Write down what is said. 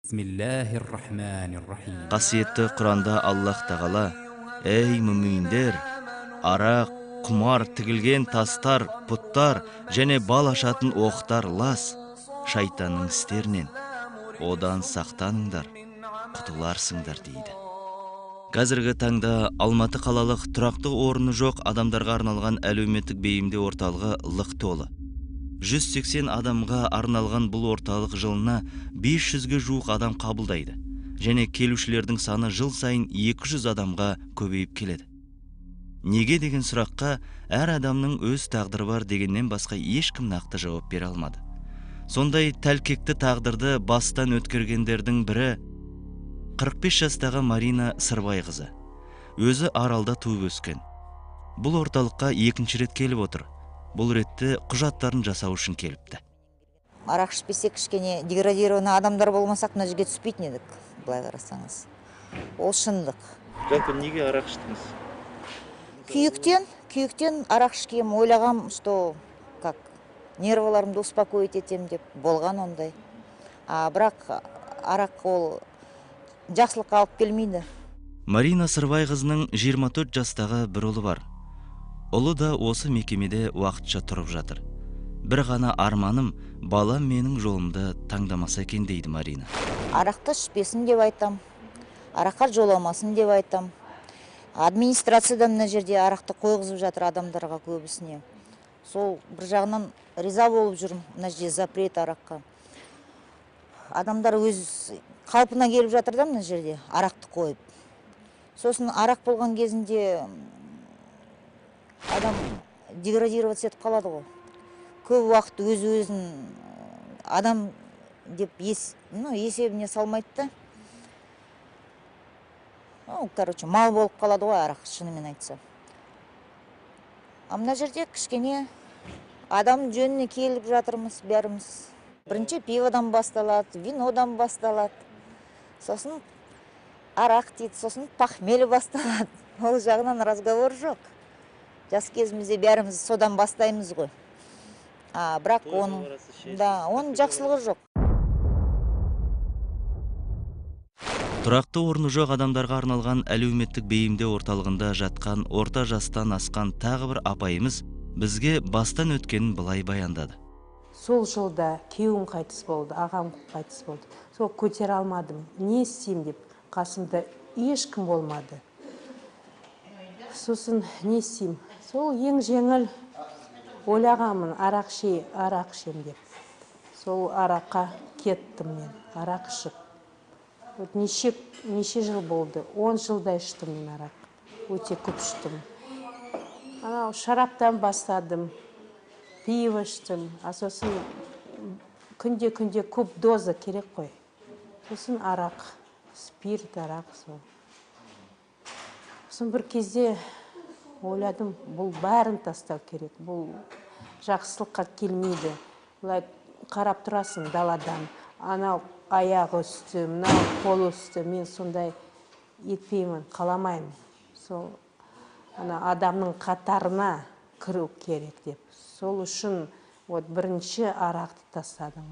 Бисмиллахир-рахманир-рахим. Қасиетті Құранда Аллах Тағала: «Ей мүминдер, арақ, құмар, тігілген тастар, пұттар және бал ашатын оқтар лас, шайтанның істерінен. Одан сақтаныңдар, құтыларсыңдар», дейді. Қазіргі таңда Алматы қалалық тұрақты орны жоқ адамдарға арналған әлеуметтік бейімдеу орталығы лық толы. 180 адамға арналған бұл орталық жылына 500-ге жуық адам қабылдайды. Және келушілердің саны жыл сайын 200 адамға көбейіп келеді. Неге деген сұраққа әр адамның өз тағдыры бар дегеннен басқа ешкім нақты жауап бере алмады. Сондай тәлкекті тағдырды бастан өткергендердің бірі 45 жастағы Марина Сырбайқызы. Өзі Аралда туып өскен. Бұл орталыққа екінші рет келіп отыр. Бұл ретте құжаттарын жасау үшін келіпті. Арақ ішпесек, кішкене деградированный адамдар болмасақ, мына жерге түспейтін едік, былай қарасаңыз. Ол шындық. Жалпы неге арақ іштіңіз? Күйіктен арақ ішкем, ойлағам, что как нервыларымды успокоить етем деп болған ондай. А бірақ арақ ол жақсылыққа алып келмейді. Марина Сырбайқызының 24 жастағы бір ұлы бар. Ұлы да осы мекемеде уақытша тұрып жатыр. Бір ғана арманым, балам менің жолымды таңдамаса екен, дейді Марина. Арақты ішпесін деп айтам, араққа жоламасын деп айтам. Администрацияда мына жерде арақты қойғызып жатыр адамдарға көбісіне. Сол бір жағынан риза болып жүрмін, мына жерде запрет араққа. Адамдар өз қалпына келіп жатыр да мына жерде арақты қойып. Сосын арақ болған кезінде адам деградироваться етіп қалады ғой. Көп уақыт өз өзін адам деп есебіне салмайды да. Мал болып қалады ғой арақ, шынымен айтса. А мына жерде кішкене адам жөніне келіп жатырмыз бәріміз. Бірінші пиводан басталады, винодан басталады, сосын арақ дейді, сосын похмелье басталады. Ол жағынан разговор жоқ. Жас кезімізде бәріміз содан бастаймыз ғой. А бірақ оның жақсылығы жоқ. Тұрақты орны жоқ адамдарға арналған әлеуметтік бейімдеу орталығында жатқан орта жастан асқан тағы бір апайымыз бізге бастан өткенін былай баяндады. Сол жылда күйеуім қайтыс болды, ағам қайтыс болды. Сол көтере алмадым, не істеймін деп қасымда ешкім болмады. Сосын не істеймін? Сол ең жеңіл ойлағанмын, арақ ішем деп. Сол араққа кеттім мен, арақ ішіп. Вот неше жыл болды, 10 жылда іштім мен арақ, өте көп іштім. Анау шараптан бастадым, пиво іштім, а сосын күнде-күнде көп доза керек қой. Сосын арақ, спирт, арақ сол. Сосын бір кезде ойладым, бұл бәрін тастау керек, бұл жақсылыққа келмейді. Былай қарап тұрасың даладан, анау аяғы үсті, мынау қол үсті, мен сондай етпеймін, қаламаймын. Сол ана адамның қатарына кіру керек деп. Сол үшін вот бірінші арақты тастадым.